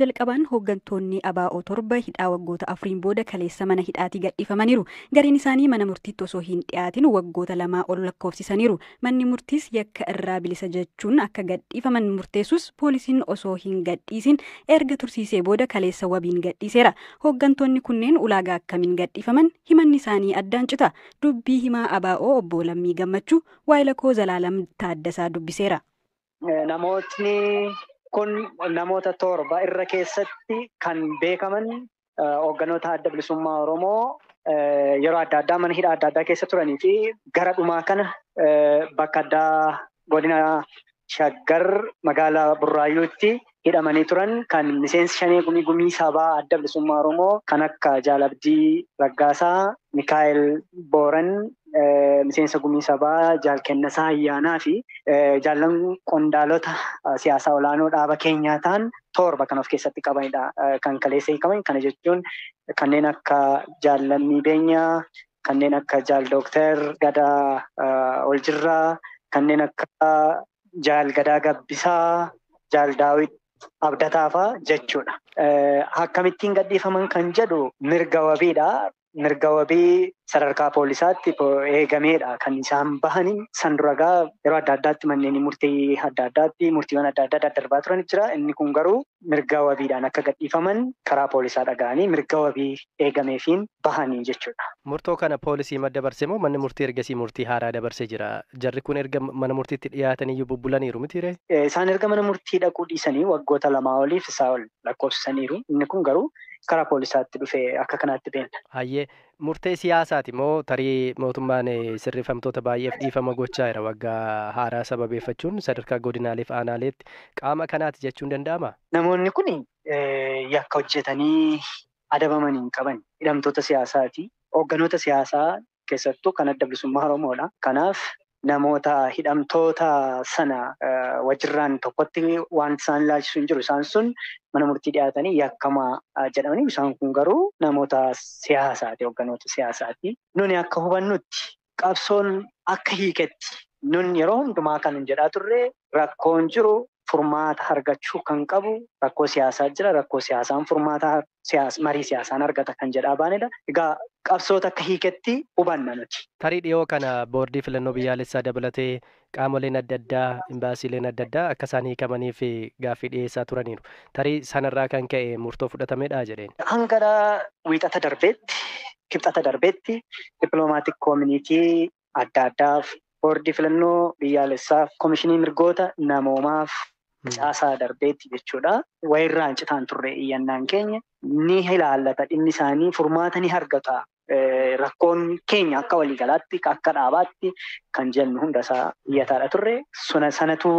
Jalqabaan hooggantoonni ABO 7 hidhaa waggoota 4 booda kaleessa mana hidhaatii gadhiifamaniiru. Gariin isaanii mana murtiitti osoo hin dhiyaatin waggoota 2 ol lakkoofsisaniiru. Manni murtiis yakka irraa bilisa jechuun akka gadhiifaman murteessus poolisiin osoo hin gadhiisin erga tursiisee booda kaleessa wabiin gadhiiseera. Hooggantoonni kunneen ulaagaa akkamiin gadhiifaman himanni isaanii addaan cita. Dubbii himaa ABO obbo Lammii Gammachuu waayila koo Zalaalam Taaddasaa dubbiseera. Namootni kun namoota 7 irra keessatti kan beekaman hoogganoota adda bilisummaa Oromoo yeroo adda addaa mana hidhaa adda addaa keessa turanii fi gara dhumaa kana bakka addaa godina Shaggar magaalaa Burraayyuutti hidhamanii turan kan miseensi shanee gumii gumii sabaa adda bilisummaa Oromoo kan akka Jaal Abdii Raggaasaa, Mikaa'el Booran, miseensa gumii sabaa Jaal Kennasaa Ayyaanaa fi jaallan qondaalota siyaasaa olaanoo dhaaba keenyaa ta'an 7 kan of keessatti qabanidha. Kan kaleessa hiikaman kana jechuun kanneen akka Jaal Lammii Beenyaa, kanneen akka Jaal Dookter Gadaa Oljirraa, kanneen akka Jaal Gadaa Gabbisaa, Jaal Daawit Abdataa fa'aa jechuudha. Akkamittiin gadhiifaman kan jedhu mirga wabiidha. Mirga wabii sadarkaa poolisaatti eegameedha kan isaan bahanii. San duragaa yeroo adda addaatti manneen murtii adda addaatti murtiiwwan adda addaa daddarbaa turan jira. Inni kun garuu mirga wabiidhaan akka gadhiifaman karaa poolisaa dhaga'anii mirga wabii eegameefiin bahanii jechuudha. Murtoo kana poolisii madda dabarse moo manni murtii ergasii murtii haaraa dabarsee jira? Jarri kun erga mana murtiitti dhiyaataniyyuu bubbulaniiru mitiiree? Isaan erga mana murtii dhaquu dhiisanii waggoota 2 oliif isaa ol lakkoofsisaniiru. Inni kun garuu karaa poolisaatti dhufee akka kanaatti beekna. Hayyee murtee siyaasaati moo tarii mootummaan sirreeffamtoota baay'eef dhiifama gochaa jira waggaa haaraa sababeeffachuun sadarkaa godinaaleef aanaaleetti qaama kanaati jechuun danda'ama? Namoonni kun yakka hojjetanii adabaman hin qaban. Hidhamtoota siyaasaati. Hoogganoota siyaasaa keessattuu kan adda bilisummaa Oromoodha. Kanaaf namoota hidhamtoota sana wajjirraan tokkotti waan isaan ilaalchisu hin jiru. Isaan sun mana murtii dhiyaatanii yakkamaa jedhamanii isaan kun garuu namoota siyaasaati, hoogganoota siyaasaati. Nuni akka hubannutti qabsoon akka hiiketti nun yeroo hundumaa kan hin jedhaa turre rakkoon jiru furmaata argachuu kan qabu rakkoo siyaasaa jira. Rakkoo siyaasaan furmaata marii siyaasaan argata kan jedhaa baanedha. Egaa qabsoota akka hiiketti hubanna nuti. Tarii dhiyoo kana boordii filannoo biyyaalessaa dabalatee qaamoleen adda addaa, imbaasiileen adda addaa akka isaan hiikamaniif gaaffii dhiyeessaa turaniiru. Tarii sanarraa kan ka'e murtoo fudhatamedha jedheen. Hanga wiixata darbeetti, kibxata darbeetti dippiloomaatiik koomunitii adda addaaf, boordii filannoo biyyaalessaaf, koomishinii mirgoota namoomaaf caasaa darbeetti jechuudha. Wayirraan citaan turre iyyannaan keenya ni ilaallata dhimmi isaanii furmaata ni argata. Rakkoon keenya akka waliigalaatti akka dhaabaatti kan jennu hundasaa iyyataadha turre. Sanatu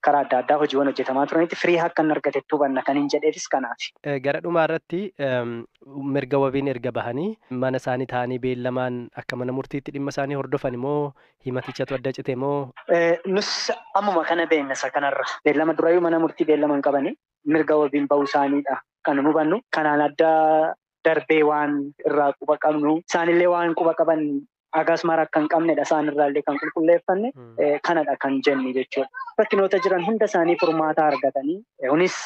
karaa adda addaa hojiiwwan hojjetamaa turanitti firii akka hin argatettuu hubanna kan hin jedheefis kanaaf. Gara dhumaa irratti mirga wabiin erga bahanii mana isaanii taa'anii beellamaan akka mana murtiitti dhimma isaanii hordofan immoo himatichatu adda cite moo? Nus ammuma kana beekna isa kanarra. Beellama durayyuu mana murtii beellama hin qabani. Mirga wabiin bahuu isaaniidha kan hubannu. Kanaan adda darbee waan irraa quba qabnu isaanillee waan quba qaban akkasumas akka hin qabnedha isaanirraallee kan qulqulleeffanne kanadha kan jennu jechuudha. Rakkinoota jiran hunda isaanii furmaata argatanii kunis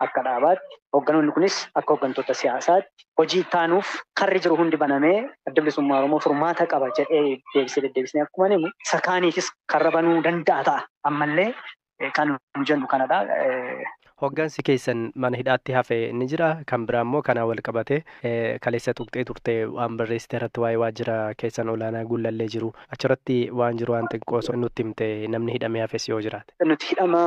akka dhaabaatti hoogganoonni kunis akka hooggantoota siyaasaatti hojii taanuuf karri jiru hundi banamee adda bilisummaa Oromoo furmaata qaba jedhee deebisee deddeebisnee akkuma himu isa kaaniifis karra banuu danda'a ta'a. Ammallee kan jennu kanadha. Hooggansi keessan mana hidhaatti hafe ni jira. Kan biraa immoo kanaan wal qabatee kaleessa tuqxee turte waan barreessite irratti waa'ee waajjira keessan olaanaa Gullallee jiru. Achirratti waan jiru waan xiqqoo nutti himte namni hidhamee hafes yoo jiraate. Nuti hidhama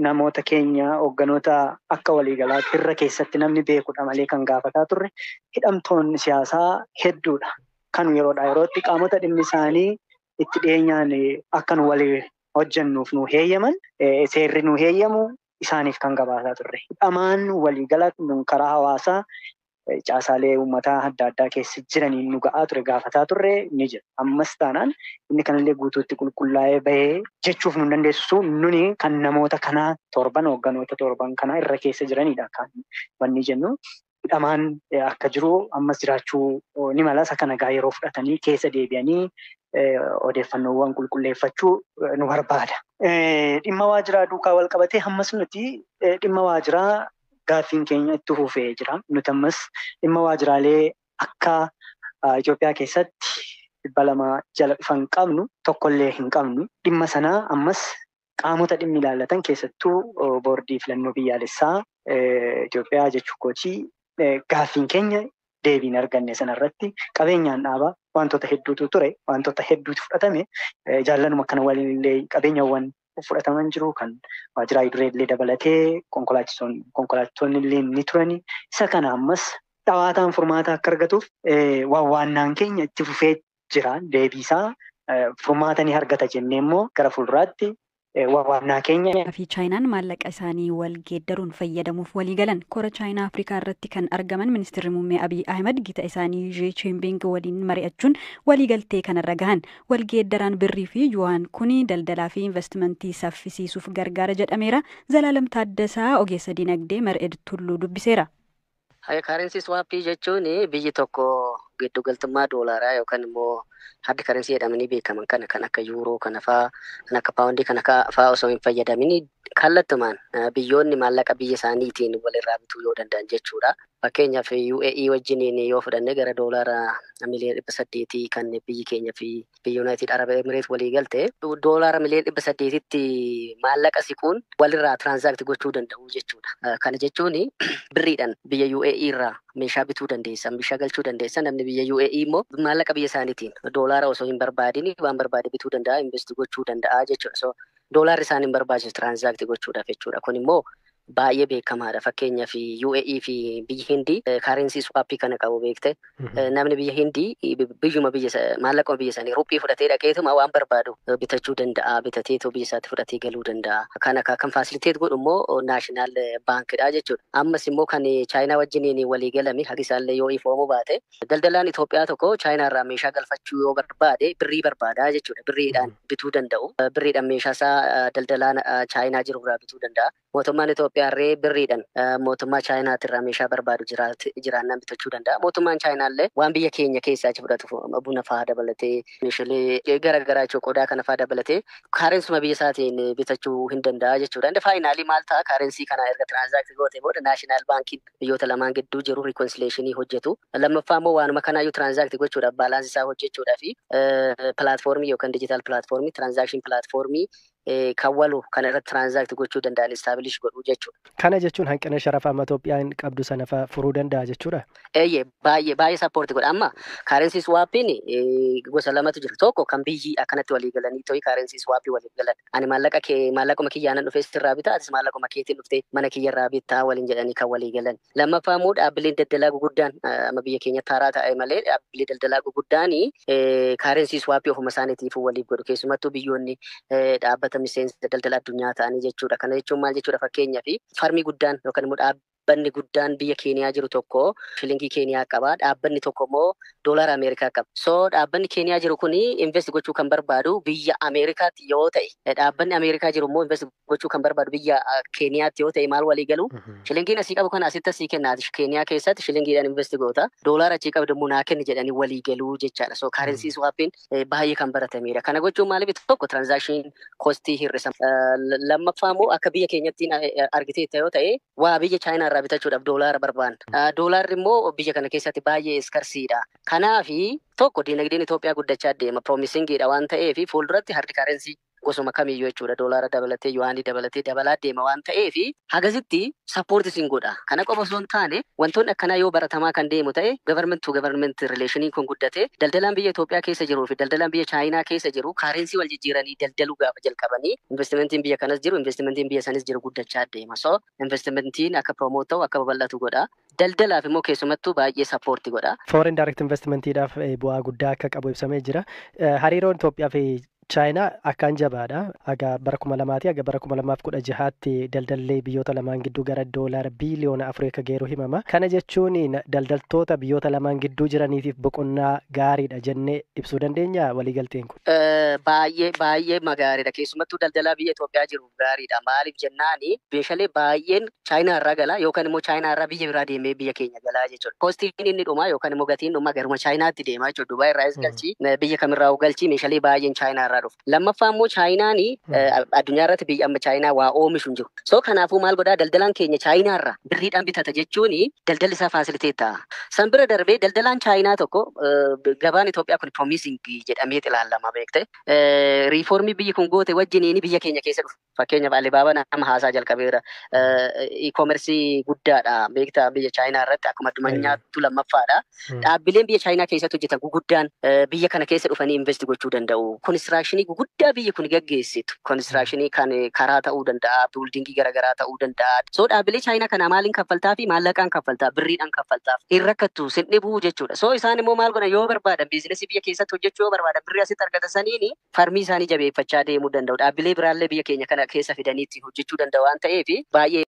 namoota keenya hoogganoota akka waliigalaatti irra keessatti namni beekudha malee kan gaafataa turre hidhamtoonni siyaasaa hedduudha. Kan yeroodhaa yerootti qaamota dhimmi isaanii itti dhiyeenyaan akka nu walii hojjennuuf nu heeyyaman seerri nu heeyyamu isaaniif kan gabaasaa turre. Hidhamaan waliigala karaa hawaasaa caasaalee uummataa adda addaa keessa jiraniin nu ga'aa ture gaafataa turre ni jira. Ammas taanaan inni kanallee guutuutti qulqullaa'ee bahee jechuuf nu dandeessu nuni kan namoota kanaa 7 hoogganoota 7 kanaa irra keessa jiranidha kan wanni jennu. Hidhamaan akka jiru ammas jiraachuu ni mala. Isa kana gaa yeroo fudhatanii keessa deebi'anii odeeffannoowwan qulqulleeffachuu nu barbaada. Dhimma waajjiraa duukaa wal qabatee ammas nuti dhimma waajjiraa Gaaffiin keenya itti fufee jira. Nuti ammas dhimma waajjiraalee akka Itoophiyaa keessatti 200 jala dhufan qabnu tokkollee hin qabnu. Dhimma sanaa ammas qaamota dhimmi ilaallatan keessattuu boordii filannoo biyyaalessaa Itoophiyaa jechuu kooti gaaffiin keenya deebiin arganne sanarratti qabeenyaan dhaabaa wantoota hedduutu ture, wantoota hedduutu fudhatame. Jaallanuma kana waliin illee qabeenyawwan fudhataman jiru kan waajjira duree illee dabalatee konkolaachisoonni illee ni turani. Isa kana ammas dhawaataan furmaata akka argatuuf waawwaannaan keenya itti fufee jira. Deebiisaa furmaata ni argata jennee immoo gara fuulduraatti waawwaannaa keenya. Fi Chaayinaan maallaqa isaanii wal geeddaruun fayyadamuuf walii galan. Kora Chaayinaa Afrikaa irratti kan argaman Ministeerri Muummee Abiy Ahmed gita isaanii Xi Jinping waliin mari'achuun waliigaltee kanarra gahan. Wal geeddaraan birrii fi yuwaan kuni daldalaa fi investimentii saffisiisuuf gargaara jedhameera. Zalaalam Taaddasaa ogeessa dinagdee Mar'ed Tulluu dubbiseera. Currency swap jechuun biyyi tokko giddugaltummaa doolaaraa yookaan immoo hard currency jedhamanii beekaman kana kan akka yuuroo kana faa, kan akka paawundii kana faa osoo hin fayyadamin kallattumaan biyyoonni maallaqa biyya isaaniitiin walirraa bituu yoo danda'an jechuudha. Fakkeenyaaf UAE wajjiniin yoo fudhanne gara doolaara 800,000,000 kan biyyi keenya fi biyya United Arab Emirates walii galte doolaara 800,000,000tti maallaqa siquun walirraa transact gochuu danda'u jechuudha. Kana jechuun birriidhaan biyya UAE irraa meeshaa bituu dandeessa, meeshaa galchuu dandeessa. Namni biyya UAE immoo maallaqa biyya isaaniitiin doolaara osoo hin barbaadin waan barbaade bituu danda'a, invest gochuu danda'a jechuudha. So doolaarri isaan hin barbaachisu transact gochuudhaaf jechuudha. Kun immoo baay'ee beekamaadha. Fakkeenyaaf UAE fi biyyi Hindii currency swap kana qabu beekte. Namni biyya Hindii biyyuma biyya maallaquma biyya isaanii ruppii fudhatee dhaqeetuma waan barbaadu bitachuu danda'a. Bitateetoo biyya isaatti fudhatee galuu danda'a. Kana kan facilitate godhu immoo national baankidha jechuudha. Ammas immoo kan Chaayinaa wajjiniin walii galame haqi isaallee yoo ifoomuu baate daldalaan Itoophiyaa tokko Chaayinaa irraa meeshaa galfachuu yoo barbaade birrii barbaada jechuudha. Birriidhaan bituu danda'u. Birriidhaan meeshaa isaa daldalaan Chaayinaa jiru irraa bituu danda'a. Mootummaan Itoophiyaa irree birriidhaan mootummaa Chaayinaatirraa meeshaa barbaadu jiraannaan bitachuu danda'a. Mootummaan Chaayinaallee waan biyya keenya keessaa achi fudhatu buna fa'aa dabalatee meeshaalee garaagaraa jechuudha qodaa kana fa'aa dabalatee kaareensuma biyya isaatiin bitachuu hin danda'a jechuudha. Inni finally maal ta'a currency kana erga transact goote booda national baankiin biyyoota lamaan gidduu jiru reconciliation hojjetu. Lammaffaa immoo waanuma kanaayyuu transact gochuudhaaf balance isaa hojjechuudhaa fi platform yookaan digital platform transaction platform kan walu kana irratti transact gochuu danda'an establish godhuu jechuudha. Kana jechuun hanqina sharafa amma Itoophiyaan qabdu sana furuu danda'a jechuudha. Eeyyee, baay'ee baay'ee support godha. Amma currency swapiin gosa lamatu jira. Tokko kan biyyi akkanatti walii galanii to'i currency swap walii galan. Ani maallaqa kee maallaquma kiyyaanan dhufee sirraa bitaa, atis maallaquma keetiin dhuftee mana kiyyarraa bitaa waliin jedhanii kan walii galan. Lammaffaa immoo dhaabbileen daldalaa guguddaan amma biyya keenyatti haaraa ta'e malee dhaabbilee daldalaa guguddaan currency swap ofuma isaaniitiif waliif godhu. Keessumattuu biyyoonni dhaabbata miseensa daldala addunyaa ta'anii jechuudha. Kana jechuun maal jechuudha? Fakkeenyaaf firm guddaan yookaan immoo dhaabbanni guddaan biyya Keeniyaa jiru tokko shilingii Keeniyaa qaba. Dhaabbanni tokko immoo doolaara Ameerikaa qaba. So dhaabbanni Keeniyaa jiru kuni invest gochuu kan barbaadu biyya Ameerikaatti yoo ta'e, dhaabbanni Ameerikaa jiru immoo invest gochuu kan barbaadu biyya Keeniyaatti yoo ta'e maal walii galu? Shilingiin asii qabu kana asitti asii kenna. Keeniyaa keessatti shilingiidhaan invest goota. Doolaara achii qabdu immoo naa kenni jedhanii walii galuu jechaadha. So currency swapiin baay'ee kan baratamedha. Kana gochuun maaliif tokko transaction cost hir'isa. Lammaffaa immoo akka biyya keenyatti argiteetta yoo ta'e waa biyya Chaayinaa irraa bitachuudhaaf doolaara barbaanna. Doolaarri immoo biyya kana keessatti baay'ee scarcedha. Kanaafi tokko dinagdeen Itoophiyaa guddachaa deema. Promisingiidha waan ta'eef fuulduratti hard currency gosuma kamiyyuu jechuudha. Doolaara dabalatee yuwaanii dabalatee dabalaa deema waan ta'eef hagasitti support siin godha. Kana qofa osoo hin taane wantoonni akkanaa yoo baratamaa kan deemu ta'e government to government relationiin kun guddate daldalaan biyya Itoophiyaa keessa jiruu fi daldalaan biyya Chaayinaa keessa jiru currency wal jijjiiranii daldaluu gaafa jalqabanii investimentiin biyya kanas jiru investimentiin biyya sanis jiru guddachaa deema. So investimentiin akka promote ta'u akka babal'atu godha. Daldalaaf immoo keessumattuu baay'ee support godha. Foreign direct investmentiidhaaf bu'aa guddaa akka qabu ibsamee jira. Hariiroon Itoophiyaa fi Chaayinaa akkaan jabaadha. Haga bara 2000 haga bara 2016tti daldalli biyyoota lamaan gidduu gara doolaara biiliyoona 4 akka geeru himama. Kana jechuun daldaltoota biyyoota lamaan gidduu jiraniitiif boqonnaa gaariidha jennee ibsuu dandeenya waliigalteen kun. Baay'ee baay'ee gaariidha. Keessumattuu daldalaa biyya Itoophiyaa jiru gaariidha. Maaliif jennaani meeshaalee baay'een Chaayinaa irraa gala yookaan immoo Chaayinaa irraa biyya biraa deemee biyya keenya galaa jechuudha. Costiin inni dhumaa yookaan immoo gatiin dhumaa garuma Chaayinaatti deema jechuudha. Dubaay irraas galchii, biyya kamirraa galchii, meeshaalee baay'een Chaayinaa irraa irraa dhufa. Lammaffaa immoo Chaayinaan addunyaa irratti biyya amma Chaayinaa waa oomishu hin jiru. So kanaafuu maal godhaa daldalaan keenya Chaayinaa irraa birriidhaan bitata jechuun daldalli isaa facilitate ta'a. San bira darbee daldalaan Chaayinaa tokko gabaan Itoophiyaa kun promising jedhamee ilaalama beekte. Reformii biyyi kun goote wajjiniin biyya keenya keessa dhufu. Fakkeenyaaf Alibaabaan amma haasaa jalqabeera. E-commerce guddaadha beektaa biyya Chaayinaa irratti akkuma addunyaattu lammaffaadha. Dhaabbileen biyya Chaayinaa keessatti hojjetan guguddaan biyya kana keessa dhufanii invest gochuu danda'u. Constructionii guguddaa biyyi kun gaggeessitu. Constructionii kan karaa ta'uu danda'a, buildingii garaagaraa ta'uu danda'a. So dhaabbilee Chaayinaa kana maaliin kaffaltaa fi maallaqaan kaffaltaa, birriidhaan kaffaltaaf. Hin rakkattu, sin dhibuu jechuudha. So isaan immoo maal godhan yoo barbaadan businessii biyya keessatti hojjechuu yoo barbaadan birrii asitti argatan saniin farmii isaanii jabeeffachaa deemuu danda'u. Dhaabbilee biraallee biyya keenya kana keessa fidanii ittiin hojjechuu danda'u waan ta'eef baay'ee